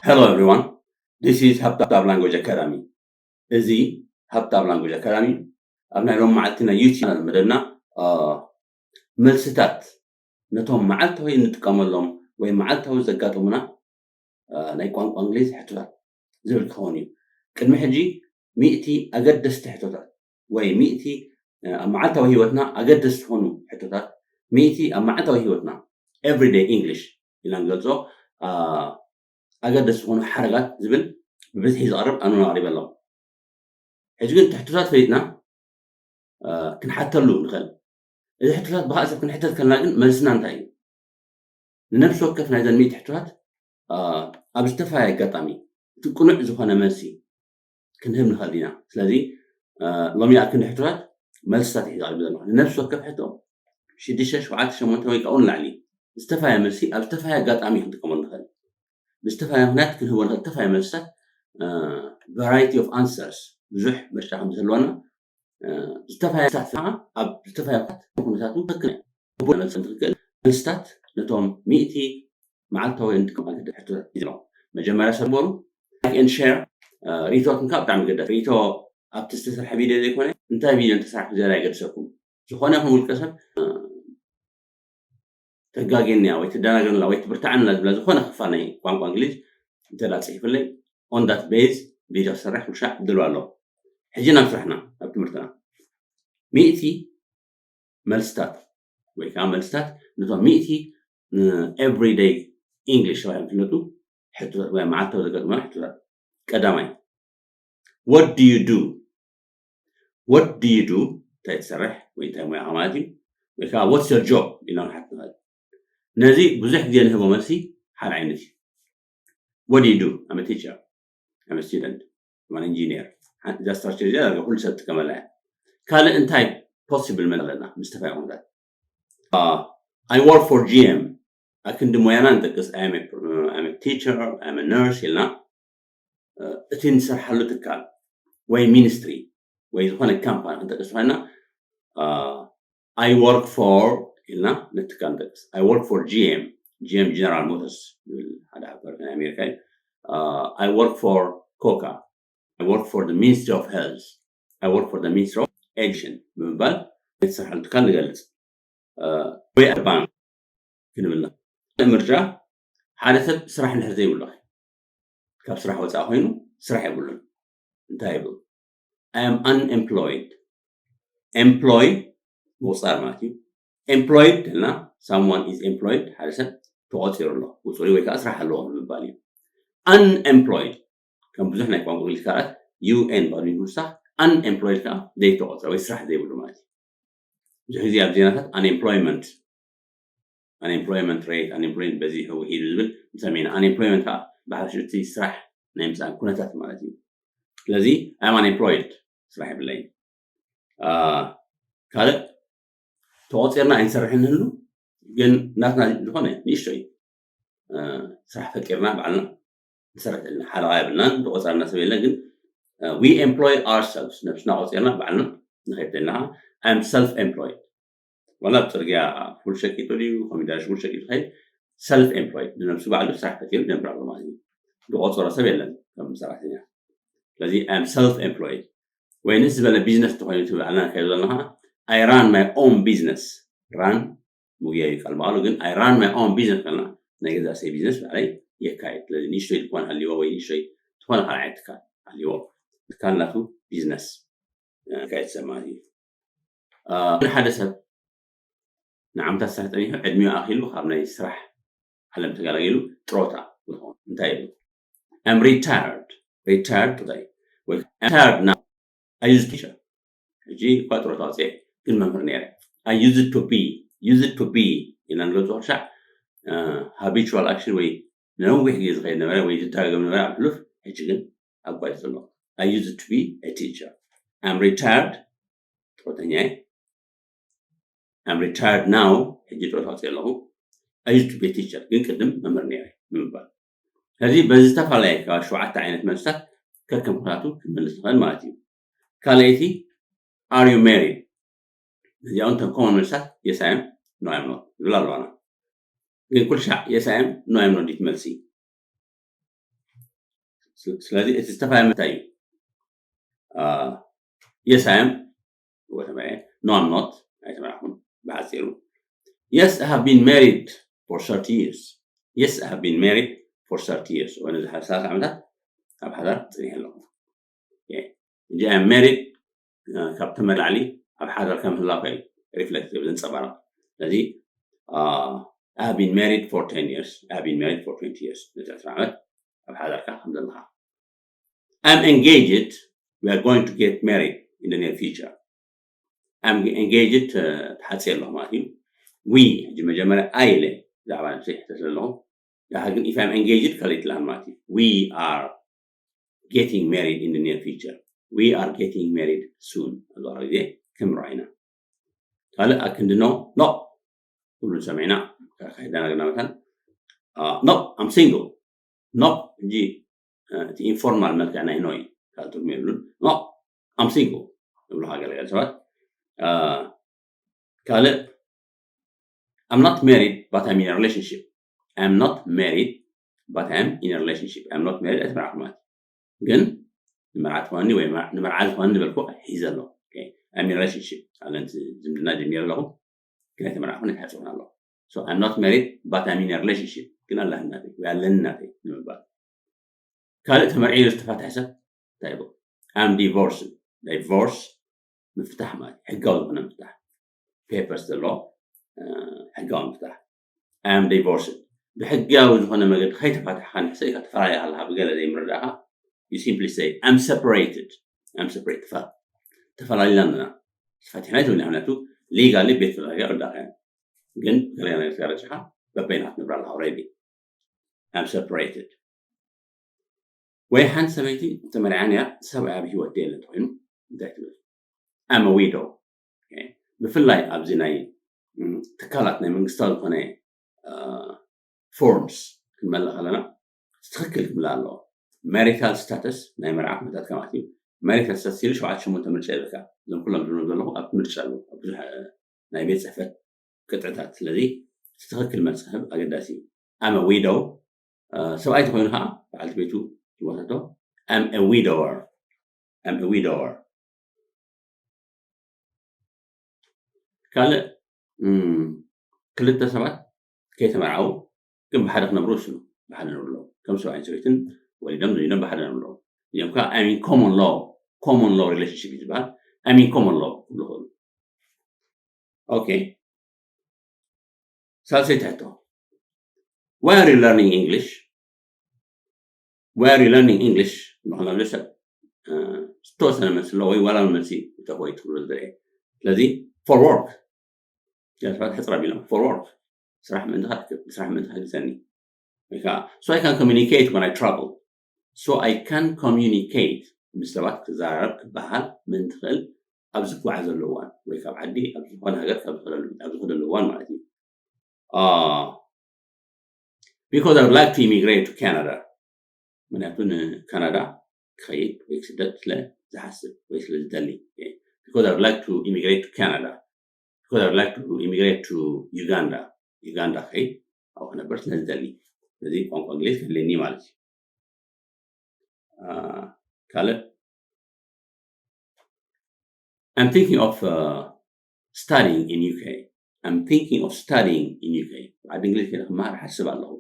Hello everyone, this is ሃብታብ Language Academy። እዚ ሃብታብ Language Academy ኣብ ናይ ሎም መዓልቲ ናይ YouTube ቻናል መደብና መልስታት ነቶም መዓልታዊ እንጥቀመሎም ወይ መዓልታዊ ዘጋጥሙና ናይ ቋንቋ እንግሊዝ ሕቶታት ዝብል ክኸውን እዩ። ቅድሚ ሕጂ ሚእቲ ኣገደስቲ ሕቶታት ወይ ሚእቲ ኣብ መዓልታዊ ህይወትና ኣገደስቲ ዝኾኑ ሕቶታት፣ ሚእቲ ኣብ መዓልታዊ ህይወትና everyday English ኢልና ንገልጾ ኣገደስቲ ዝኾኑ ሓረጋት ዝብል ብብዝሒ ዝቐርብ ኣኑን ኣቕሪበ ኣለኹ። ሕጂ ግን እቲ ሕቶታት ፈሊጥና ክንሓተሉ ንኽእል። እዚ ሕቶታት ብኻእ ሰብ ክንሕተት ከለና ግን መልስና እንታይ እዩ? ንነፍሲ ወከፍ ናይዘን ሚእቲ ሕቶታት ኣብ ዝተፈላለየ ኣጋጣሚ እቲ ቅኑዕ ዝኾነ መልሲ ክንህብ ንኽእል ኢና። ስለዚ ሎሚ ኣብ ክንዲ ሕቶታት መልስታት እዩ ዝቐርብ ዘለኹ። ንነፍሲ ወከፍ ሕቶ ሽዱሽተ፣ ሸውዓተ፣ ሸሞንተ ወይ ካብኡ ንላዕሊ ዝተፈላለየ መልሲ ኣብ ዝተፈላለየ ኣጋጣሚ ክንጥቀመሉ ንኽእል። ብዝተፈላለየ ምኽንያት ክንህቦ ንኽእል ዝተፈላለየ መልስታት፣ variety of answers፣ ብዙሕ ምርጫ ከም ዝህልወና፣ ዝተፈላለየ መልስታት ከዓ ኣብ ዝተፈላለየ ኩነታት እውን ትኽክል እያ። ክቡር መልሲ ትኽክል። መልስታት ነቶም ሚእቲ መዓልታዊ እንጥቀመሉ ሕቶታት እዮም። መጀመርያ ሰበሩ like and share። ርእይቶትኩም ከዓ ብጣዕሚ ገደፍ ርእይቶ ኣብቲ ዝተሰርሐ ቪድዮ ዘይኮነ እንታይ ቪድዮ እንተሰራሕኩም ዝያዳ ይገድሰኩም። ዝኾነ ይኹን ውልቀ ሰብ ተጋጌንያ ወይ ትደናገርላ ወይ ትብርትዓንላ ዝብላ ዝኾነ ክፋል ናይ ቋንቋ እንግሊዝ እንተ ደኣ ጽሒፍለይ on that base ቪድዮ ክሰርሕ ኩሉ ሻዕ ድልዋ ኣለኹ። ሕጂ ናብ ስራሕና፣ ናብ ትምህርትና። ሚእቲ መልስታት ወይ ከዓ መልስታት ነቶም ሚእቲ everyday English ተባሂሎም ዝፍለጡ ሕቶታት ወይ መዓልታዊ ዘጋጥሙና ሕቶታት። ቀዳማይ፣ what do you do? What do you do? እንታይ ትሰርሕ ወይ እንታይ ሞያኻ ማለት እዩ። ወይ ከዓ what's your job ኢልና ንሓት ንኽእል። ነዚ ብዙሕ ግዜ ንህቦ መልሲ ሓደ ዓይነት እዩ። What do you do? I'm a teacher. I'm a student. I'm an engineer. እዛ ስትራክቸር እዚኣ ዳርጋ ኩሉ ሰብ ጥቀመላ እያ። ካልእ እንታይ possible መን ኣለና ምስ ተፋይ ቁምታት? I work for G M። ኣክንዲ ሞያና ንጠቅስ፣ I'm a teacher, I'm a nurse ኢልና እቲ ንሰርሓሉ ትካል ወይ ሚኒስትሪ ወይ ዝኾነ ካምፓኒ ክንጠቅስ ኮይና፣ I work for ኢልና ነቲ ትካል ንጠቅስ። I work for G M, G M General Motors ዝብል ሓደ ሃገር ናይ ኣሜሪካ እዩ። I work for Coca, I work for the Ministry of Health, I work for the Ministry of Education ብምባል ናይ ትሰርሓሉ ትካል ንገልጽ። ወይ ኣባን ክንብል ንኽእል። ምርጫ ሓደ ሰብ ስራሕ እንድሕር ዘይብሉ፣ ካብ ስራሕ ወፃኢ ኮይኑ ስራሕ የብሉን፣ እንታይ ይብል? I am unemployed። Employ ምቁፃር ማለት እዩ። Employed እና someone is employed፣ ሓደ ሰብ ተቆፂሩ ኣሎ፣ ውፁይ ወይ ከዓ ስራሕ ኣለዎ ንምባል እዩ። Unemployed ከም ብዙሕ ናይ ቋንቋ እንግሊዝ ካልኣት U N ባዶ ምውሳኽ፣ unemployed ከዓ ዘይተቆፀረ ወይ ስራሕ ዘይብሉ ማለት እዩ። ብዙሕ ግዜ ኣብ ዜናታት unemployment፣ unemployment rate፣ unemployment በዚሑ ውሒዱ ዝብል ንሰሚዕና። Unemployment ከዓ ብሓፈሽኡ እቲ ስራሕ ናይ ምፅኣን ኩነታት ማለት እዩ። ስለዚ I am unemployed፣ ስራሕ የብለይን። ካልእ ተቆፂርና ኣይንሰርሕን ንህሉ፣ ግን ናትና ዝኾነ ንእሽቶ እዩ። ስራሕ ፈጢርና ባዕልና ንሰርሕ ዘለና፣ ሓለቓ የብልናን፣ ተቆፃርና ሰብ የለን። ግን we employ ourselves፣ ነብስና ቆፂርና ባዕልና ንኸይድ ዘለና። I am self employed። ዋላ ኣብ ፅርግያ ፉል ሸቂጡ ድዩ ኮሚዳሽ ፉል ሸቂጡ ኸይድ፣ self employed፣ ንነብሱ ባዕሉ ስራሕ ፈጢሩ ይነብር ኣሎ ማለት እዩ። ዝቆፀሮ ሰብ የለን ከም ሰራሕተኛ። ስለዚ I am self employed። ወይ ንስ ዝበለ ቢዝነስ ተኾይኑ ትባዕልና ከይዱ ዘለና I run my own business። Run ምግያይ እዩ ቃል በቃሉ፣ ግን I run my own business ከልና ናይ ገዛእ ሰይ ቢዝነስ ባዕለይ የካይድ። ስለዚ ንእሽቶይ ድኳን ሃልይዎ ወይ ንእሽቶይ ዝኾነ ካልእ ዓይነት ትካል ሃልይዎ፣ ትካል ናቱ ቢዝነስ የካይድ ሰብ ማለት እዩ። ግን ሓደ ሰብ ንዓመታት ስራሕ ፀኒሑ ዕድሚኡ ኣኺሉ ካብ ናይ ስራሕ ዓለም ተገላጊሉ ጥሮታ ይኸውን እንታይ ይብል? I'm retired። Retired እንታይ ወይ retired now? I used to teach። ሕጂ እኳ ጥሮታ ወፅኤ ግን መምህር ነይረ። I used to be፣ used to be ኢልና ንገልፆ ክሻዕ habitual action ወይ ነዊሕ ግዜ ዝኸይድ ነበረ ወይ ዝደጋገም ነበረ ኣብ ሕሉፍ፣ ሕጂ ግን ኣቋሪፀ ኣለኹ። I used to be a teacher። I'm retired፣ ጥሮተኛ እየ። I'm retired now፣ ሕጂ ጥሮታ ወፅየ ኣለኹ። I used to be a teacher፣ ግን ቅድም መምህር ነይረ ንምባል። ስለዚ በዚ ዝተፈላለየ ካብ ሸውዓተ ዓይነት መልስታት ከከም ኩነታቱ ክንመልስ ንኽእል ማለት እዩ። ካልኣይቲ፣ are you married? እዚኣ እውን ተን ኮመን መልስታት yes I am፣ no I am not ዝብል ኣለዋና። ግን ኩሉ ሻዕ yes I am፣ no I am not ድዩ እቲ መልሲ? ስለዚ እቲ ዝተፈላለየ ምርጫ እዩ። Yes, I am. No, I'm not. ኣይተመርዓኹን። ብሓፂሩ, Yes, I have been married for thirty years. Yes, I have been married for thirty years. ወይ ነዚ ሓደ ሰላሳ ዓመታት ኣብ ሓዳር ፅኒሐ ኣለኹ። እንጂ I am married ካብ ተመላዕሊ ኣብ ሓዳር ከም ህላው እዩ ሪፍሌክት ዘንፀባርቕ። ስለዚ I have been married for ten years. I have been married for twenty years. ነዚ ዕስራ ዓመት ኣብ ሓዳርካ ከም ዘለኻ። I'm engaged. We are going to get married in the near future. I'm engaged ተሓፂ ኣለኹ ማለት እዩ። We ሕጂ መጀመርያ I ኢለ ብዛዕባ ነብሰይ ሕተት ኣለኹ። ድሓር ግን if I'm engaged ካልእ ይትላል ማለት እዩ። We are getting married in the near future. We are getting married soon. ኣብ ዝቐረበ ግዜ ክንምርዖ ኢና። ካልእ ኣክንዲ no no ኩሉ ሰሚዕና ካይዳና ግና መታን no, I'm single. No ሕጂ እቲ ኢንፎርማል መልክዕ ናይ no እዩ። ካልእ ትርጉም የብሉን። No, I'm single ይብሉ ገለገለ ሰባት። ካልእ I'm not married but I'm in a relationship. I'm not married but I'm in a relationship. I'm not married ኣይተመርዓኹ ማለት ግን ንመርዓ ትኾኒ ወይ ንመርዓ ዝኾኒ ዝበልኩ ሒዘ ኣለኹ። I'm in a relationship ኣለንቲ ዝምድና ጀሚረ ኣለኹ ግን ኣይተመርዓኹን ኣይተሓፀኹን ኣለኹ። So I'm not married but I'm in a relationship ግን ኣለህናተይ ወይ ኣለናተይ ንምባል። ካልእ ተመርዒ ዝተፋትሐ ሰብ እንታይ ይብሉ? I'm divorced. ዲቮርስ ምፍታሕ ማለት ሕጋዊ ዝኾነ ምፍታሕ፣ ፔፐርስ ዘለዎ ሕጋዊ ምፍታሕ። I'm divorced። ብሕጋዊ ዝኾነ መገዲ ከይተፋትሕካ ንሕሰ ኢካ ተፈላለያ ኣለካ ብገለ ዘይምርዳእካ you simply say I'm separated. I'm separated። ተፈላለና ኣለና። ተፋቲሕና ይትብልና ምክንያቱ ሊጋሊ ቤት ፍርዲ ወዳእካ ግን ገለ ነገር ተጋረጭካ በበይናት ንብራ ኣለካ already። I'm separated። ወይ ሓንቲ ሰበይቲ ተመርዓን እያ ሰብኣይ ኣብ ህይወት የለ እንተኮይኑ እንታይ ትብል? I'm a widow። ብፍላይ ኣብዚ ናይ ትካላት ናይ መንግስታዊ ዝኾነ ፎርምስ ክንመልእ ከለና ትኽክል ክምላ ኣለዎ። ማሪታል ስታተስ ናይ መርዓ ኩነታት ከማት እዩ። ማሪታል ስታተስ ኢሉ ሸውዓተ ሸሞንተ ምርጫ ይብልካ። እዞም ኩሎም ዝብሎም ዘለኹ ኣብ ምርጫ ኣለዉ ኣብ ብዙሕ ናይ ቤት ፅሕፈት ቅጥዕታት። ስለዚ ትኽክል መልሲ ክህብ ኣገዳሲ እዩ። I'm a widow። ሰብኣይ ተኮይኑ ከዓ በዓልቲ ቤቱ ዝወሰዶ I'm a widower. I'm a widower። ካልእ ክልተ ሰባት ከይተመርዓው ግን ብሓደ ክነብሩ ይስኑ። ብሓደ ነብሩ ኣለዉ ከም ሰብኣይን ሰበይትን ወሊዶም ዘሊዶም ብሓደ ነብሩ ኣለዉ። እዚኦም ከዓ I'm in common law. Common law relationship እዩ ዝበሃል። I'm in common law ክብሉ ይኽእሉ። ኦኬ። ሳልሰይቲ ሕቶ Why are you learning English? Why are you learning English? ንክነብሎ ሰብ ዝተወሰነ መልሲ ኣለዎ ወይ ዋላ መልሲ ተኮይ ትብሎ ዝደለ ስለዚ for work ሰባት ሕፅር ኣቢሎም for work ስራሕ ምእንቲ ስራሕ ምእንቲ ከግዘኒ ወይ ከዓ so I can communicate when I travel. So I can communicate ምስ ሰባት ክዘራረብ ክበሃል ምእንቲ ክእል ኣብ ዝጓዓዘሉ እዋን ወይ ካብ ዓዲ ኣብ ዝኾነ ሃገር ካብ ዝኸደሉ እዋን ማለት እዩ። Because I would like to immigrate to Canada. ምክንያቱ ንካናዳ ክኸይድ ወይ ክስደድ ስለ ዝሓስብ ወይ ስለ ዝደሊ። Because I would like to immigrate to Canada. Because I would like to immigrate to Uganda. ዩጋንዳ ክኸይድ ኣብኡ ክነበር ስለ ዝደሊ። ስለዚ ቋንቋ እንግሊዝ ክህልኒ ማለት እዩ። ካልእ I'm thinking of uh, studying in UK. I'm thinking of studying in UK. ዓዲ እንግሊዝ ከይደ ክመሃር ሓስብ ኣለኹ።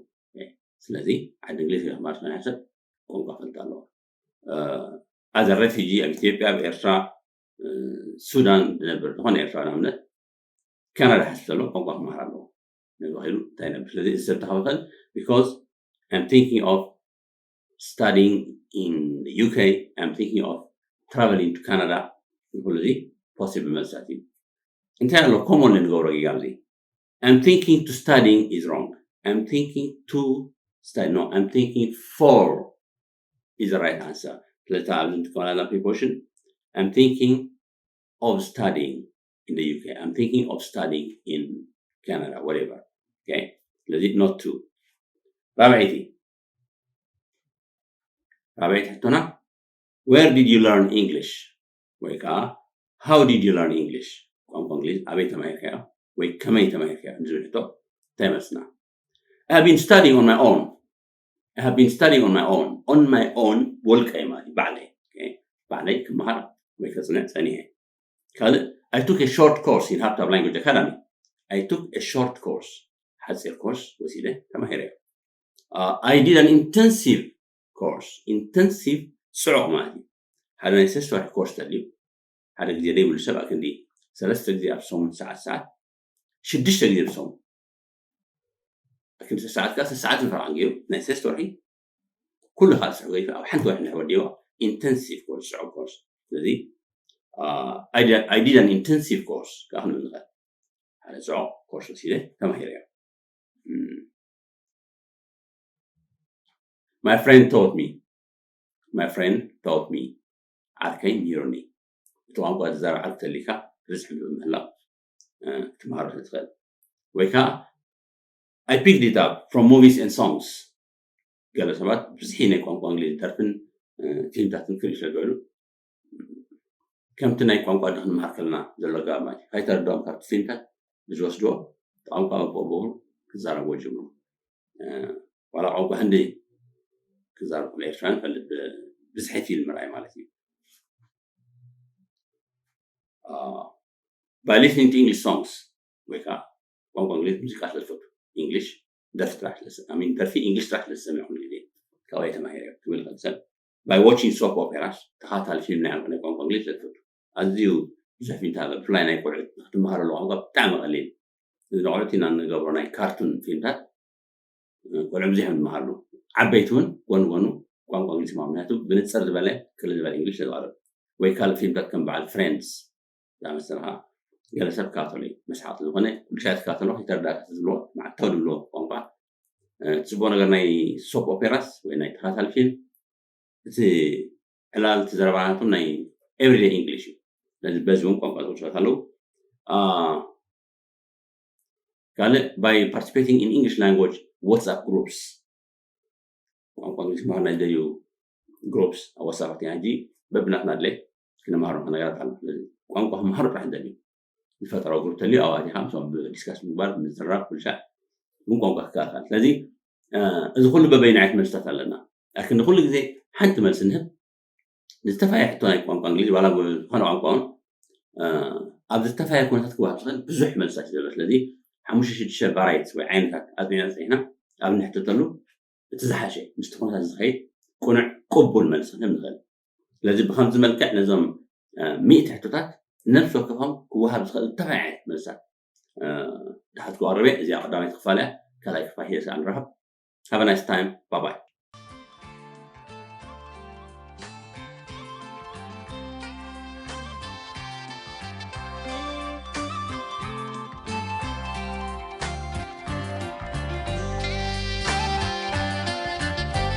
ስለዚ ዓዲ እንግሊዝ ከይደ ክመሃር ስለ ሓስብ ቋንቋ ፈልጥ ኣለኹ። As a refugee ኣብ ኢትዮጵያ ኣብ ኤርትራ ሱዳን ዝነብር ዝኾነ ኤርትራ ንኣብነት ካናዳ ሓስብ ዘሎ ቋንቋ ክመሃር ኣለኹ። ነባሂሉ እንታይ ነብር ስለዚ እዚ ሰብ ተኸበኸል because I'm thinking of studying in the UK. I'm thinking of traveling to Canada. ኩሉ እዚ ፖሲብል መልስታት እዩ። እንታይ ኣሎ ኮሞን ንገብሮ ጌጋ ኣብዚ I'm thinking to studying is wrong. I'm thinking to study no I'm thinking for is the right answer. ስለዚ ኣብዚ ንጥቀመላ ፕሪፖዚሽን I'm thinking of studying in the UK. I'm thinking of studying in Canada, whatever. Okay. ስለዚ not to ራብዐይቲ ራብዐይቲ ሕቶና where did you learn English ወይ ከዓ how did you learn English ቋንቋ እንግሊዝ ኣበይ ተማሂርካዮ ወይ ከመይ ተማሂርካዮ ንዝብል ሕቶ እንታይ መልስና? I have been studying on my own. I have been studying on my own. On my own፣ ብወልቀይ ማለት እዩ፣ ባዕለይ። Okay? ባዕለይ ክመሃር ወይ ከጽንዕ ጸኒሐ። ካልእ፣ I took a short course in Habtab Language Academy. I took a short course. ሓጺር ኮርስ ወሲደ ተማሂረ። Uh, I did an intensive course. Intensive፣ ጽዑቕ ማለት እዩ። ሓደ ናይ ሰለስተ ወርሒ ኮርስ ተድልዩ። ሓደ ግዜ ደይብሉ ሰብ ኣክንዲ ሰለስተ ግዜ ኣብ ሰሙን ሰዓት ሰዓት፣ ሽዱሽተ ግዜ ብሰሙን ኣክንዲ ሰዓት፣ ከዓ ሰዓት ንፈራን ገይሩ ናይ ሰለስተ ወርሒ ኩሉ ካልእ ስራሕ ገይሩ ኣብ ሓንቲ ወርሒ ንሕወዲዋ። ኢንተንሲቭ ኮርስ፣ ጽዑቕ ኮርስ። ስለዚ፣ uh, I did, I did an intensive course፣ ከዓ ክንብል ንኽእል። ሓደ ጽዑቕ ኮርስ ወሲደ ተማሂረ እየ። Mm. My friend taught me. My friend taught me. ዓርከይ ምሂሩኒ። እቲ ቋንቋ ዝዛረብ ዓርኪ ተሊካ ርዝሒ ብምህላው፣ እ፣ ክትመሃሮ ስለ ትኽእል። ወይ ከዓ፣ I picked it up from movies and songs. ገለ ሰባት ብዝሒ ናይ ቋንቋ እንግሊዝ ደርፍን፣ እ፣ ፊልምታትን ክርእዩ ስለ ዝበሉ፣ ከምቲ ናይ ቋንቋ ዶ ክንመሃር ከለና ዘሎ ኣገባብ ማለት እዩ። ከይተረድኦም ካብቲ ፊልምታት ብዝወስድዎ ቋንቋ ብኡ ብኡ ክዛረብዎ ይጅምሩ። እ፣ ዋላ ቋንቋ ህንዲ ክዛረብ ኩሉ ኤርትራውያን ይፈልጥ፣ ብ-፣ ብዝሒ ፊልም ምርኣይ ማለት እዩ። እ፣ by listening to English songs፣ ወይ ከዓ ቋንቋ እንግሊዝ ሙዚቃ ስለ ዝፈቱ፣ እንግሊሽ ደርፊ ጥራሕ ስለ ዝሰ-፣ I mean፣ ደርፊ እንግሊሽ ጥራሕ ስለ ዝሰምዕ ኩሉ ግዜ፣ ካብኡ እየ ተማሂረ ክብል ይኽእል ሰብ። By watching soap operas፣ ተኸታታሊ ፊልም ናይ ዓለምና ቋንቋ እንግሊዝ ስለ ዝፈቱ። ኣዝዩ ብዙሕ ፊልምታት ኣሎ፣ ብፍላይ ናይ ቆልዑት ክትመሃረሉ ቋንቋ ብጣዕሚ ቀሊል። እዚ ንቆልዑት ኢና እንገብሮ ናይ ካርቱን ፊልምታት፣ ቆልዑ ብዙሕ ይመሃርሉ። ዓበይቲ እውን ጎኒ ጎኑ ቋንቋ እንግሊዝ ይመሃሩ፣ ምክንያቱ ብንፅር ዝበለ ቅልል ዝበለ እንግሊሽ ስለ ዝቐርብ። ወይ ካልእ ፊልምታት ከም በዓል ፍሬንድስ ዝኣመሰለ ከዓ ገለ ሰብ ክከታተሎ እዩ፣ መስሓቕ ዝኾነ ኩሉ ሻዕ ትከታተሎ፣ ከይተረዳእካ ዝብልዎ፣ መዓልታዊ ዝብልዎ ቋንቋ። እ፣ እቲ ጽቡቕ ነገር ናይ ሶፕ ኦፔራስ ወይ ናይ ተኸታታሊ ፊልም፣ እቲ ዕላል፣ እቲ ዘረባታቶም ናይ ኤቭሪዴይ ኢንግሊሽ እዩ። ስለዚ በዚ እውን ቋንቋ ዝውስባት ኣለዉ። አ፣ ካልእ፣ by participating in English language WhatsApp groups። ቋንቋ እንግሊዝ ክመሃር ናይ ዝደልዩ ግሩፕስ ኣብ ዋትሳፕ ኣቲና ሕጂ በብናትና ድሌት ክነምሃሮም ነገራት ኣሎ። ስለዚ ቋንቋ ክመሃሩ ጥራሕ ዝደልዩ ዝፈጠሮ ግሩፕ ተልዩ፣ ኣብኡ ኣቲኻ ምስኦም ብዲስካስ ምግባር፣ ምዝራብ፣ ኩሉ ሻዕ እውን ቋንቋ ክከኣል። ስለዚ፣ እ፣ እዚ ኩሉ በበይኑ ዓይነት መልስታት ኣለና። ኣክን ንኩሉ ግዜ ሓንቲ መልሲ ንህብ፣ ንዝተፈላለየ ሕቶ ናይ ቋንቋ እንግሊዝ ዋላ ዝኾነ ቋንቋ እውን፣ እ፣ ኣብ ዝተፈላለየ ኩነታት ክወሃብ ዝኽእል ብዙሕ መልስታት እዩ ዘሎ። ስለዚ ሓሙሽተ ሽዱሽተ ቫራይትስ ወይ ዓይነታት ኣጽኒዕና ጸኒሕና ኣብ እንሕተተሉ እቲ ዝሓሸ ምስቲ ኩነታት ዝኸይድ ቅኑዕ ቅቡል መልሲ ክንህብ ንኽእል። ስለዚ ብኸምዚ መልክዕ ነዞም፣ እ፣ ሚእቲ ሕቶታት ነፍሲ ወከፎም ክወሃብ ዝኽእል ዝተፈላለዩ ዓይነት መልስታት፣ እ፣ ድሓት ክቐርብ እየ። እዚኣ ቀዳማይቲ ክፋል እያ። ካልኣይ ክፋል ሂደት ከዓ ንራኸብ። Have a nice time. Bye bye.